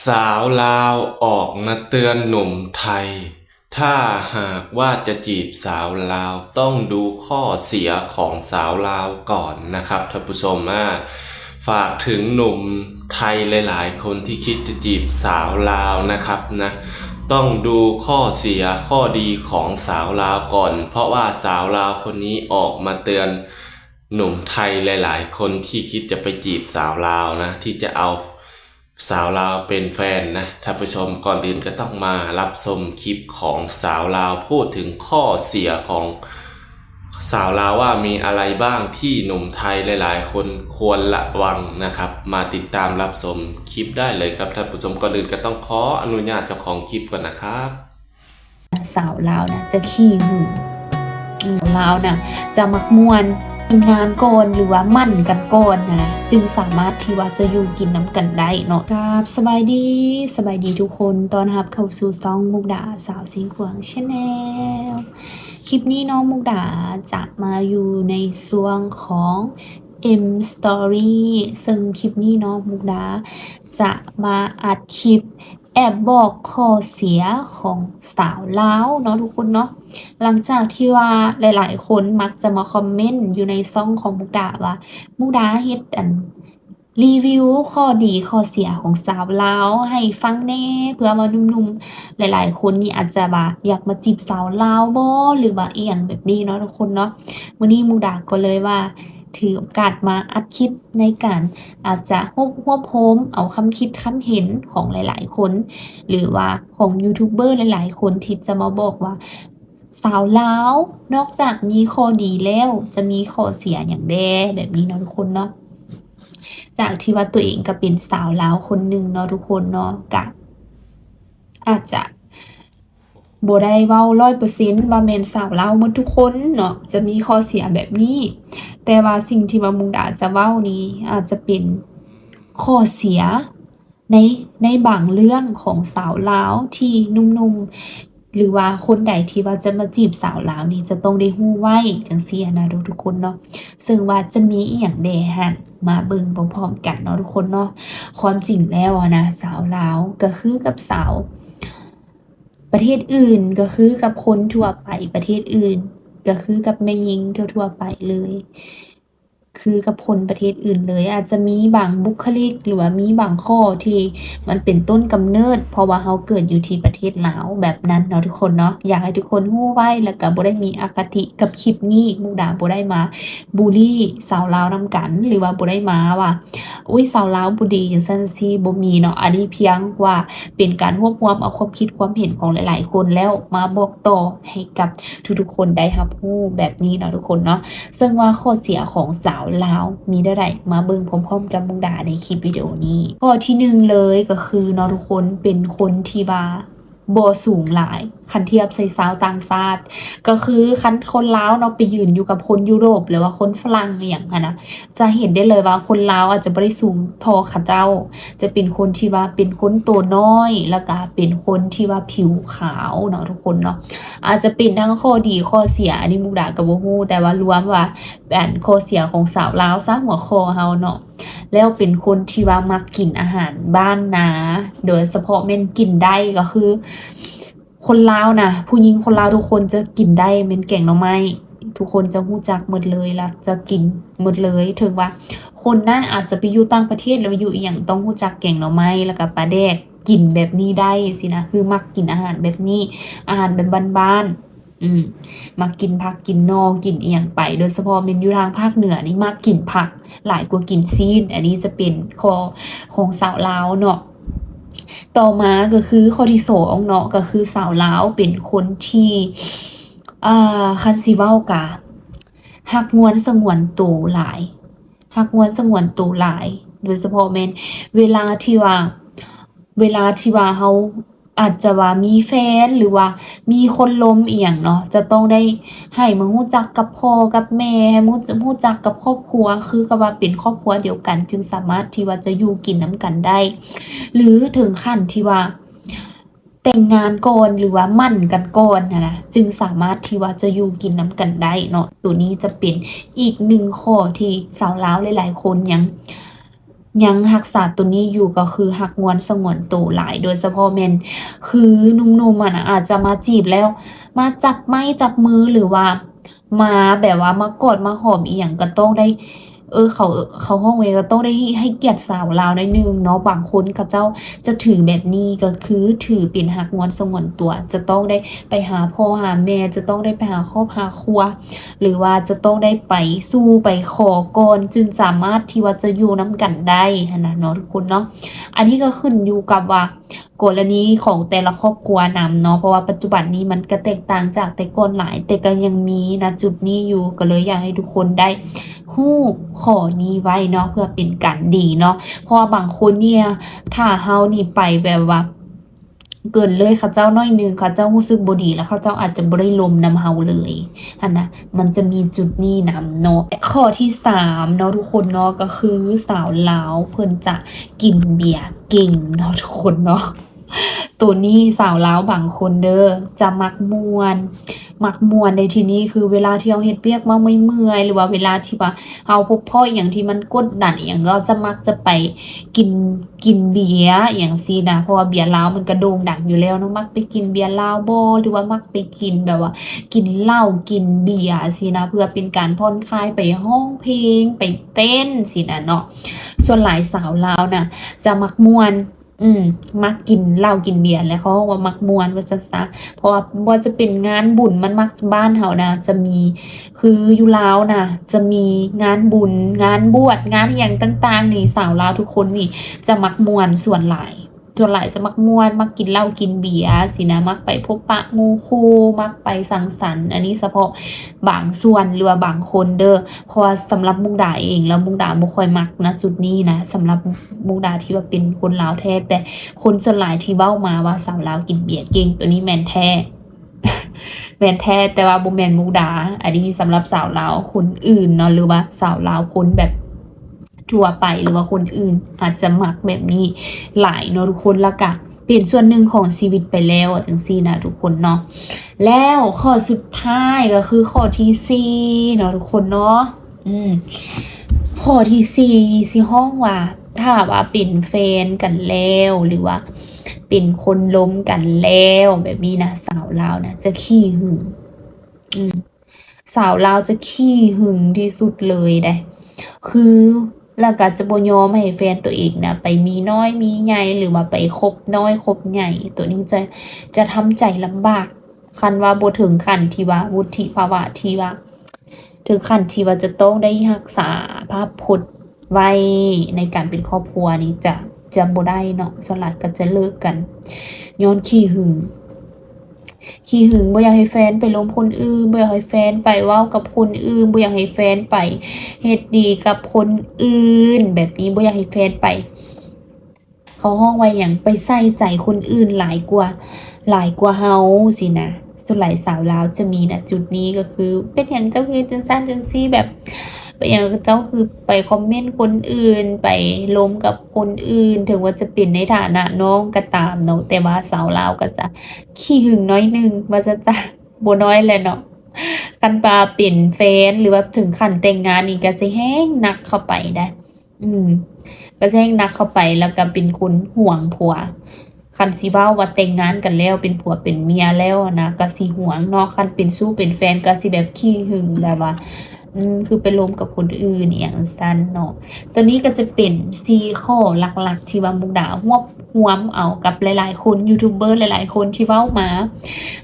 สาวลาวออกมาเตือนหนุ่มไทย ถ้าหากว่าจะจีบสาวลาว ต้องดูข้อเสียของสาวลาวก่อนนะครับท่านผู้ชม อ่า ฝากถึงหนุ่มไทยหลายๆคนที่คิดจะจีบสาวลาวนะครับนะ ต้องดูข้อเสียข้อดีของสาวลาวก่อน เพราะว่าสาวลาวคนนี้ออกมาเตือนหนุ่มไทยหลายๆคนที่คิดจะไปจีบสาวลาวนะ ที่จะเอา สาวลาวเป็นแฟนนะท่านผู้ชม ก่อนอื่นก็ต้องมารับชมคลิปของสาวลาวพูดถึงข้อเสียของสาวลาวว่ามีอะไรบ้างที่หนุ่มไทยหลายๆคนควรระวังนะครับ มาติดตามรับชมคลิปได้เลยครับท่านผู้ชม ก่อนอื่นก็ต้องขออนุญาตเจ้าของคลิปก่อนนะครับ สาวลาวนะจะขี้หึง อืม ลาวนะจะมักม่วน แต่งงานก่อนหรือว่าหมั้นกันก่อนนะ จึงสามารถที่ว่าจะอยู่กินนำกันได้เนาะ ครับ สบายดี สบายดีทุกคน ต้อนรับเข้าสู่ช่องมุกดาสาวสีขวาง Channel คลิปนี้เนาะ มุกดาจะมาอยู่ในช่วงของ M Story ซึ่งคลิปนี้เนาะ มุกดาจะมาอัดคลิป แอบบอกข้อเสียของสาวลาวเนาะทุกคนเนาะ หลังจากที่ว่าหลายๆคนมักจะมาคอมเมนต์อยู่ในช่องของมุกดาว่า มุกดาเฮ็ดอัน รีวิวข้อดีข้อเสียของสาวลาวให้ฟังแหน่ เพื่อว่าหนุ่มๆหลายๆคนนี่อาจจะว่าอยากมาจีบสาวลาวบ่ หรือว่าอีหยังแบบนี้เนาะทุกคนเนาะ มื้อนี้มุกดาก็เลยว่า ถือโอกาสมาอัดคลิปในการอาจจะรวบ รวบรวมเอาความคิดความเห็นของหลายๆคน หรือว่าของยูทูบเบอร์หลายๆคนที่จะมาบอกว่า สาวลาวนอกจากมีข้อดีแล้วจะมีข้อเสียหยังแด่ แบบนี้เนาะทุกคนเนาะ จากที่ว่าตัวเองก็เป็นสาวลาวคนหนึ่งเนาะทุกคนเนาะ ก็อาจจะ บ่ได้เว้าร้อยเปอร์เซ็นต์ว่าแม่นสาวลาวหมดทุกคนเนาะ จะมีข้อเสียแบบนี้ แต่ว่าสิ่งที่ว่ามุกดาจะเว้านี้อาจจะเป็นข้อเสียใน ในบางเรื่องของสาวลาวที่หนุ่มๆ หรือว่าคนใดที่ว่าจะมาจีบสาวลาวนี้จะต้องได้ฮู้ไว้จั่งซี้หั้นนะทุกๆคนเนาะ ซึ่งว่าจะมีอีหยังแด่หั้น มาเบิ่งพร้อมๆกันเนาะทุกคนเนาะ ความจริงแล้วหั้นนะ สาวลาวก็คือกับสาว ประเทศอื่นก็คือกับคนทั่วไป ประเทศอื่นก็คือกับแม่หญิงทั่วๆไปเลย คือกับคนประเทศอื่นเลย อาจจะมีบางบุคลิก หรือว่ามีบางข้อที่มันเป็นต้นกำเนิด เพราะว่าเราเกิดอยู่ที่ประเทศลาว แบบนั้นเนาะทุกคนเนาะ อยากให้ทุกคนฮู้ไว้ แล้วก็บ่ได้มีอคติกับคลิปนี้ มุกดาบ่ได้มาบูลลีสาวลาวนำกัน หรือว่าบ่ได้มาว่า อุ๊ย สาวลาวบ่ดีจั่งซั้นจั่งซี้ บ่มีเนาะ อันนี้เพียงว่าเป็นการรวบรวมเอาความคิดความเห็นของหลายๆคน แล้วมาบอกต่อให้กับทุกๆคนได้รับรู้แบบนี้เนาะทุกคนเนาะ ซึ่งว่าข้อเสียของสาวลาวมีแนวใด มาเบิ่งพร้อมๆกับมุกดาในคลิปวิดีโอนี้ ข้อที่หนึ่งเลยก็คือเนาะทุกคน เป็นคนที่ว่า บ่สูงหลาย คันเทียบใส่ຊາວຕ່າງຊາດ ກໍຄືຄັນຄົນລາວເນາະ ໄປຢືນຢູ່ກັບຄົນຢູໂຣບ ຫຼືວ່າຄົນຝຣັ່ງອີ່ຫຍັງຫັ້ນນະ ຈະເຫັນໄດ້ເລີຍວ່າຄົນລາວອາດຈະບໍ່ໄດ້ສູງທໍ່ເຂົາເຈົ້າ ຈະເປັນຄົນທີ່ວ່າເປັນຄົນໂຕນ້ອຍ ແລ້ວກະເປັນຄົນທີ່ວ່າຜິວຂາວເນາະທຸກຄົນເນາະ ອາດຈະເປັນທັງຂໍ້ດີຂໍ້ເສຍ ອັນນີ້ມຸກດາກໍບໍ່ຮູ້ ແຕ່ວ່າລວມວ່າ ອັນ ຂໍ້ເສຍຂອງສາວລາວຊະ ຫົວຂໍ້ເຮົາເນາະ ແລ້ວເປັນຄົນທີ່ວ່າມັກກິນອາຫານບ້ານນາ ໂດຍສະເພາະແມ່ນກິນໄດ້ກໍຄື ຄົນລາວນະ ຜູ້ຍິງຄົນລາວທຸກຄົນຈະກິນໄດ້ແມ່ນແກງໜໍ່ໄມ້ ທຸກຄົນຈະຮູ້ຈັກໝົດເລີຍ ແລ້ວຈະກິນໝົດເລີຍ ເຖິງວ່າຄົນນັ້ນອາດຈະໄປຢູ່ຕ່າງປະເທດ ຫຼືວ່າຢູ່ອີ່ຫຍັງ ຕ້ອງຮູ້ຈັກແກງໜໍ່ໄມ້ ແລ້ວກະປາແດກ ກິນແບບນີ້ໄດ້ຊີ້ນະ ຄືມັກກິນອາຫານແບບນີ້ ອາຫານແບບບ້ານໆ ອືມ ມັກກິນຜັກກິນໜໍ່ ກິນອີ່ຫຍັງໄປ ໂດຍສະເພາະແມ່ນຢູ່ທາງພາກເໜືອນີ້ ມັກກິນຜັກຫຼາຍກວ່າກິນຊີ້ນ ອັນນີ້ຈະເປັນຂໍ້ຂອງສາວລາວເນາະ. ຕໍ່ມາກໍຄືຂໍ້ທີສອງເນາະ ກໍຄືສາວລາວເປັນຄົນທີ່ ເອີ ຄັນຊິເວົ້າກະຮັກງວນສະຫງວນໂຕຫຼາຍ ຮັກງວນສະຫງວນໂຕຫຼາຍ ໂດຍສະເພາະແມ່ນເວລາທີ່ວ່າ ເວລາທີ່ວ່າເຮົາອາດຈະວ່າມີແຟນ ຫຼືວ່າມີຄົນລົມອີ່ຫຍັງເນາະ ຈະຕ້ອງໄດ້ໃຫ້ມາຮູ້ຈັກກັບພໍ່ກັບແມ່ ໃຫ້ຮູ້ ຮູ້ຈັກກັບຄອບຄົວ ຄືກັບວ່າເປັນຄອບຄົວດຽວກັນ ຈຶ່ງສາມາດທີ່ວ່າຈະຢູ່ກິນນຳກັນໄດ້ ຫຼືເຖິງຂັ້ນທີ່ວ່າ ແຕ່ງງານກ່ອນ ຫຼືວ່າໝັ້ນກັນກ່ອນຫັ້ນນະ ຈຶ່ງສາມາດທີ່ວ່າຈະຢູ່ກິນນຳກັນໄດ້ເນາະ. ໂຕນີ້ຈະເປັນອີກໜຶ່ງຂໍ້ທີ່ຊາວລາວຫຼາຍໆຄົນຍັງ ຍັງຮັກສາໂຕນີ້ຢູ່ ກໍຄືຮັກງວນສະຫງວນໂຕຫຼາຍ ໂດຍສະເພາະແມ່ນຄືໜຸ່ມໆ ຫັ້ນນະ ອາດຈະມາຈີບແລ້ວ ມາຈັບໄມ້ຈັບມື ຫຼືວ່າມາແບບວ່າມາກອດມາຫອມອີ່ຫຍັງ ກໍຕ້ອງໄດ້ ເອີ ເຂົາ ເຂົາຮ້ອງວ່າ ກໍຕ້ອງໄດ້ໃຫ້ ໃຫ້ກຽດສາວລາວໜ້ອຍໜຶ່ງເນາະ. ບາງຄົນເຂົາເຈົ້າຈະຖືແບບນີ້ ກໍຄືຖືເປັນຮັກງວນສະຫງວນຕົວ ຈະຕ້ອງໄດ້ໄປຫາພໍ່ຫາແມ່ ຈະຕ້ອງໄດ້ໄປຫາຄອບຫາຄົວ ຫຼືວ່າຈະຕ້ອງໄດ້ໄປສູ່ໄປຂໍກ່ອນ ຈຶ່ງສາມາດທີ່ວ່າຈະຢູ່ນຳກັນໄດ້ຫັ້ນນະເນາະ ທຸກຄົນເນາະ. ອັນນີ້ກໍຂຶ້ນຢູ່ກັບວ່າ ກໍລະນີຂອງແຕ່ລະຄອບຄົວນຳເນາະ ເພາະວ່າປັດຈຸບັນນີ້ມັນກະແຕກຕ່າງຈາກແຕ່ກ່ອນຫຼາຍ ແຕ່ກໍຍັງມີນະຈຸດນີ້ຢູ່ ກໍເລີຍຢາກໃຫ້ທຸກຄົນໄດ້ຮູ້ຂໍ້ນີ້ໄວ້ເນາະ ເພື່ອເປັນການດີເນາະ. ເພາະວ່າບາງຄົນນີ້ ຖ້າເຮົານີ້ໄປແບບວ່າເກີນເລີຍເຂົາເຈົ້າໜ້ອຍໜຶ່ງ ເຂົາເຈົ້າຮູ້ສຶກບໍ່ດີ ແລ້ວເຂົາເຈົ້າອາດຈະບໍ່ໄດ້ລົມນຳເຮົາເລີຍຫັ້ນນະ. ມັນຈະມີຈຸດນີ້ນຳເນາະ. ຂໍ້ທີສາມເນາະ ທຸກຄົນເນາະ ກໍຄືສາວລາວເພິ່ນຈະກິນເບຍເກັ່ງເນາະ ທຸກຄົນເນາະ. ໂຕນີ້ສາວລາວບາງຄົນເດີ ຈະມັກມ່ວນ ມັກມ່ວນໃນທີ່ນີ້ຄືເວລາທີ່ເຮົາເຮັດວຽກມາເມື່ອຍໆ ຫຼືວ່າເວລາທີ່ວ່າເຮົາພົບພໍ້ອີ່ຫຍັງທີ່ມັນກົດດັນອີ່ຫຍັງ ກໍຈະມັກຈະໄປກິນ ກິນເບຍອີ່ຫຍັງຊີ້ນະ ເພາະວ່າເບຍລາວມັນກະໂດ່ງດັງຢູ່ແລ້ວເນາະ ມັກໄປກິນເບຍລາວບໍ ຫຼືວ່າມັກໄປກິນແບບວ່າກິນເຫຼົ້າກິນເບຍຊີ້ນະ ເພື່ອເປັນການຜ່ອນຄາຍ ໄປຮ້ອງເພງ ໄປເຕັ້ນຊີ້ນະເນາະ. ສ່ວນຫຼາຍສາວລາວນະ ຈະມັກມ່ວນ ອືມ ມັກກິນເຫຼົ້າກິນເບຍ ແລະ ເຂົາເວົ້າວ່າມັກມ່ວນວ່າຊັ້ນຊະ. ເພາະວ່າບໍ່ວ່າຈະເປັນງານບຸນ ມັນມັກ ບ້ານເຮົານະ ຈະມີ ຄືຢູ່ລາວນະ ຈະມີງານບຸນ ງານບວດ ງານອີ່ຫຍັງຕ່າງໆນີ້ ສາວລາວທຸກຄົນນີ້ຈະມັກມ່ວນ ສ່ວນຫຼາຍ ສ່ວນຫຼາຍຈະມັກມ່ວນ ມັກກິນເຫຼົ້າກິນເບຍຊີ້ນະ ມັກໄປພົບປະໝູ່ຄູ່ ມັກໄປສັງສັນ. ອັນນີ້ສະເພາະບາງສ່ວນ ຫຼືວ່າບາງຄົນເດີ ເພາະວ່າສຳລັບມຸກດາເອງແລ້ວ ມຸກດາບໍ່ຄ່ອຍມັກນະຈຸດນີ້ນະ ສຳລັບມຸກດາທີ່ວ່າເປັນຄົນລາວແທ້. ແຕ່ຄົນສ່ວນຫຼາຍທີ່ເວົ້າມາວ່າສາວລາວກິນເບຍເກັ່ງ ໂຕນີ້ແມ່ນແທ້ ແມ່ນແທ້ ແຕ່ວ່າບໍ່ແມ່ນມຸກດາ. ອັນນີ້ສຳລັບສາວລາວຄົນອື່ນເນາະ ຫຼືວ່າສາວລາວຄົນແບບທົ່ວໄປ ຫຼືວ່າຄົນອື່ນອາດຈະມັກແບບນີ້ຫຼາຍເນາະທຸກຄົນ ແລ້ວກະເປັນສ່ວນໜຶ່ງຂອງຊີວິດໄປແລ້ວ ຈັ່ງຊີ້ນະທຸກຄົນເນາະ. ແລ້ວຂໍ້ສຸດທ້າຍກໍຄືຂໍ້ທີສີ່ເນາະທຸກຄົນເນາະ. ອືມ ຂໍ້ທີສີ່ຊິຮ້ອງວ່າ ຖ້າວ່າເປັນແຟນກັນແລ້ວ ຫຼືວ່າເປັນຄົນລົມກັນແລ້ວແບບນີ້ນະ ສາວລາວນະຈະຂີ້ຫຶງ. ອືມ ສາວລາວຈະຂີ້ຫຶງທີ່ສຸດເລີຍເດ້ ຄື ແລ້ວກໍຈະບໍ່ຍອມໃຫ້ແຟນຕົວເອງນະໄປມີນ້ອຍມີໃຫຍ່ ຫຼືວ່າໄປຄົບນ້ອຍຄົບໃຫຍ່. ໂຕນີ້ຈະ ຈະທຳໃຈລຳບາກ ຄັນວ່າບໍ່ເຖິງຂັ້ນທີ່ວ່າ ວຸດທິພາວະທີ່ວ່າ ເຖິງຂັ້ນທີ່ວ່າຈະຕ້ອງໄດ້ຮັກສາພາບພົດໄວ້ໃນການເປັນຄອບຄົວນີ້ ຈະ ຈະບໍ່ໄດ້ເນາະ. ສ່ວນຫຼາຍກໍຈະເລີກກັນຍ້ອນຂີ້ຫຶງ ຂີ້ຫຶງ ບໍ່ຢາກໃຫ້ແຟນໄປລົມຄົນອື່ນ ບໍ່ຢາກໃຫ້ແຟນໄປເວົ້າກັບຄົນອື່ນ ບໍ່ຢາກໃຫ້ແຟນໄປເຮັດດີກັບຄົນອື່ນ ແບບນີ້ ບໍ່ຢາກໃຫ້ແຟນໄປ ເຂົາຮ້ອງວ່າຫຍັງ ໄປໃສ່ໃຈຄົນອື່ນຫຼາຍກວ່າ ຫຼາຍກວ່າເຮົາຊີ້ນະ. ສ່ວນຫຼາຍສາວລາວຈະມີນະຈຸດນີ້ ກໍຄື ເປັນຫຍັງເຈົ້າຄືຈັ່ງຊັ້ນຈັ່ງຊີ້ ແບບ ເປັນຫຍັງເຈົ້າຄືໄປຄອມເມັນຄົນອື່ນ ໄປລົມກັບຄົນອື່ນ ເຖິງວ່າຈະເປັນໃນຖານະນ້ອງກໍຕາມເນາະ ແຕ່ວ່າສາວລາວກໍຈະຂີ້ຫຶງໜ້ອຍໜຶ່ງວ່າຊັ້ນຊະ ບໍ່ນ້ອຍແຫຼະເນາະ. ຄັນວ່າເປັນແຟນ ຫຼືວ່າເຖິງຂັ້ນແຕ່ງງານນີ້ ກໍຊິແຮງໜັກເຂົ້າໄປໄດ໋. ອືມ ກໍແຈ້ງໜັກເຂົ້າໄປ ແລ້ວກໍເປັນຄົນຫວງຜົວ. ຄັນຊິເວົ້າວ່າແຕ່ງງານກັນແລ້ວ ເປັນຜົວເປັນເມຍແລ້ວນະ ກໍຊິຫວງເນາະ. ຄັນເປັນຊູ້ເປັນແຟນກໍຊິແບບຂີ້ຫຶງ ແບບວ່າ ອືມ ຄືໄປລົມກັບຄົນອື່ນ ອີ່ຫຍັງຊັ້ນເນາະ. ໂຕນີ້ກໍຈະເປັນສີ່ຂໍ້ຫຼັກໆ ທີ່ວ່າມຸກດາຮວບຮວມເອົາກັບຫຼາຍໆຄົນ ຢູທູບເບີຫຼາຍໆຄົນທີ່ເວົ້າມາ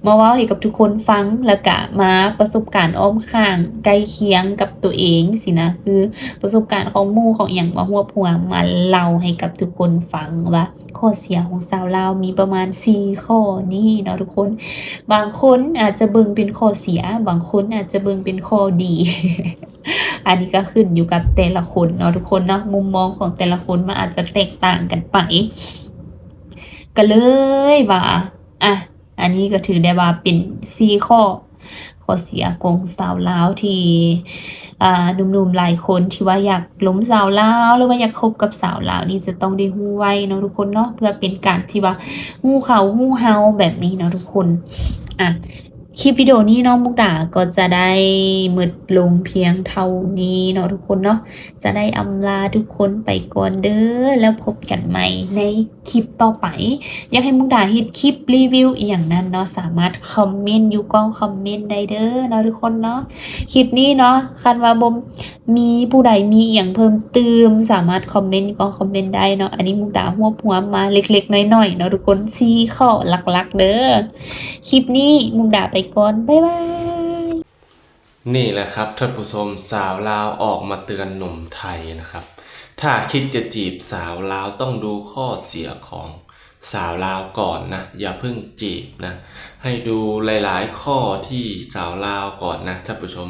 ມາເວົ້າໃຫ້ກັບທຸກຄົນຟັງ ແລ້ວກະມາປະສົບການອ້ອມຂ້າງໃກ້ຄຽງກັບຕົວເອງຊີ້ນະ ຄືປະສົບການຂອງໝູ່ຂອງຫຍັງມາຮວບຮວມ ມາເລົ່າໃຫ້ກັບທຸກຄົນຟັງວ່າ ຂໍ້ເສຍຂອງສາວລາວມີປະມານສີ່ຂໍ້ນີ້ເນາະທຸກຄົນ. ບາງຄົນອາດຈະເບິ່ງເປັນຂໍ້ເສຍ ບາງຄົນອາດຈະເບິ່ງເປັນຂໍ້ດີ ອັນນີ້ກໍຂຶ້ນຢູ່ກັບແຕ່ລະຄົນເນາະທຸກຄົນເນາະ ມຸມມອງຂອງແຕ່ລະຄົນມັນອາດຈະແຕກຕ່າງກັນໄປ ກໍເລີຍວ່າ ອ່ະ ອັນນີ້ກໍຖືໄດ້ວ່າເປັນສີ່ຂໍ້ ຂໍ້ເສຍຂອງສາວລາວທີ່ ອ່າ ໜຸ່ມໆຫຼາຍຄົນທີ່ວ່າຢາກລົມສາວລາວ ຫຼືວ່າຢາກຄົບກັບສາວລາວນີ້ ຈະຕ້ອງໄດ້ຮູ້ໄວ້ເນາະທຸກຄົນເນາະ ເພື່ອເປັນການທີ່ວ່າຮູ້ເຂົາຮູ້ເຮົາແບບນີ້ເນາະທຸກຄົນ. ອ່ະ ຄລິບວິດີໂອນີ້ເນາະ ມຸກດາກໍຈະໄດ້ໝົດລົງພຽງເທົ່ານີ້ເນາະທຸກຄົນເນາະ ຈະໄດ້ອຳລາທຸກຄົນໄປກ່ອນເດີ້ ແລ້ວພົບກັນໃໝ່ໃນຄລິບຕໍ່ໄປ. ຢາກໃຫ້ມຸກດາເຮັດຄລິບຣີວິວອີ່ຫຍັງນັ້ນເນາະ ສາມາດຄອມເມັນຢູ່ກ່ອງຄອມເມັນໄດ້ເດີ້ເນາະທຸກຄົນເນາະ. ຄລິບນີ້ເນາະ ຄັນວ່າບໍ່ ມີຜູ້ໃດມີອີ່ຫຍັງເພີ່ມຕື່ມ ສາມາດຄອມເມັນ ກໍຄອມເມັນໄດ້ເນາະ. ອັນນີ້ມຸກດາຮວບຮວມມາເລັກໆນ້ອຍໆເນາະທຸກຄົນ ສີ່ຂໍ້ຫຼັກໆເດີ້. ຄລິບນີ້ມຸກດາໄປກ່ອນ ບາຍບາຍ. ນີ້ແຫຼະຄັບທ່ານຜູ້ຊົມ ສາວລາວອອກມາເຕືອນໜຸ່ມໄທນະຄັບ ຖ້າຄິດຈະຈີບສາວລາວຕ້ອງດູຂໍ້ເສຍຂອງ ສາວລາວກ່ອນນະ ຢ່າເພິ່ງຈີບນະ ໃຫ້ດູຫຼາຍໆຂໍ້ທີ່ສາວລາວກ່ອນນະທ່ານຜູ້ຊົມ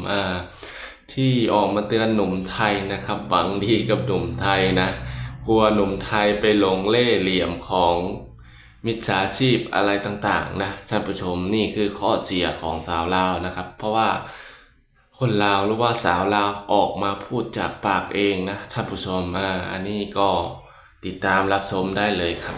ທີ່ອອກມາເຕືອນໜຸ່ມໄທນະຄັບ ຫວັງດີກັບໜຸ່ມໄທນະ ກົວໜຸ່ມໄທໄປຫຼົງເລ່ຫຼ່ຽມຂອງມິດສາຊີບອະໄລຕ່າງໆນະທ່ານຜູ້ຊົມ. ນີ້ຄືຂໍ້ເສຍຂອງສາວລາວນະຄັບ ເພາະວ່າຄົນລາວ ຫຼືວ່າສາວລາວອອກມາພູດຈາກປາກເອງນະທ່ານຜູ້ຊົມ ອັນນີ້ກໍຕິດຕາມຮັບຊົມໄດ້ເລີຍຄັບ.